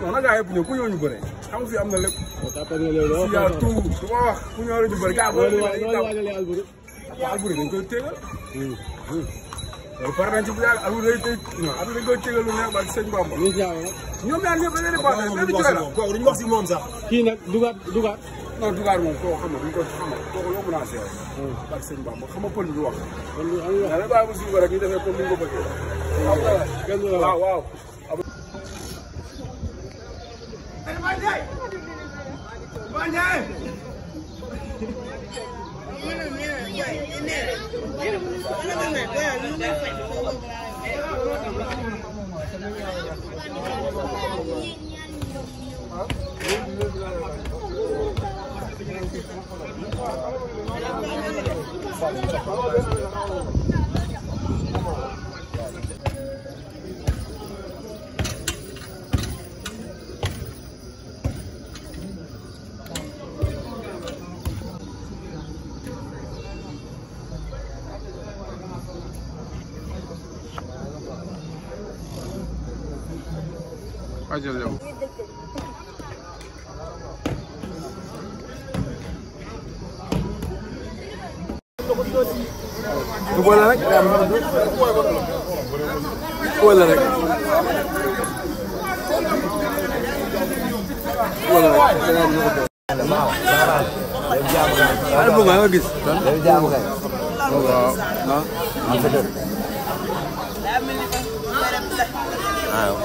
non nag gars yëpp ñëw ku ñëw ñu bëre xam nga fi am na lépp. si yaa tout du ma wax ku ñëw rek ñu bëri gars boo Alboury dañ koy tégal. loolu pare nañ ci bu yàgg Alboury day tëj non Alboury dañ koy tégal lu neex ba ci sëñ Bamba. ñoom ñaar ñëpp dañ leen di passé benn ci la. kooku duñ wax si moom sax. kii nag dugaat. non dugaat moom koo xam ne duñ ko xam ne kooku loo mën a seere. ba ci sëñ Bamba xam nga pël bi du wax. da ngay bàyyi ba suuf rek ñu defee comme ni ñu ko bëggee. waaw waaw. Ajal yow du boole rek boole rek nga gis waaw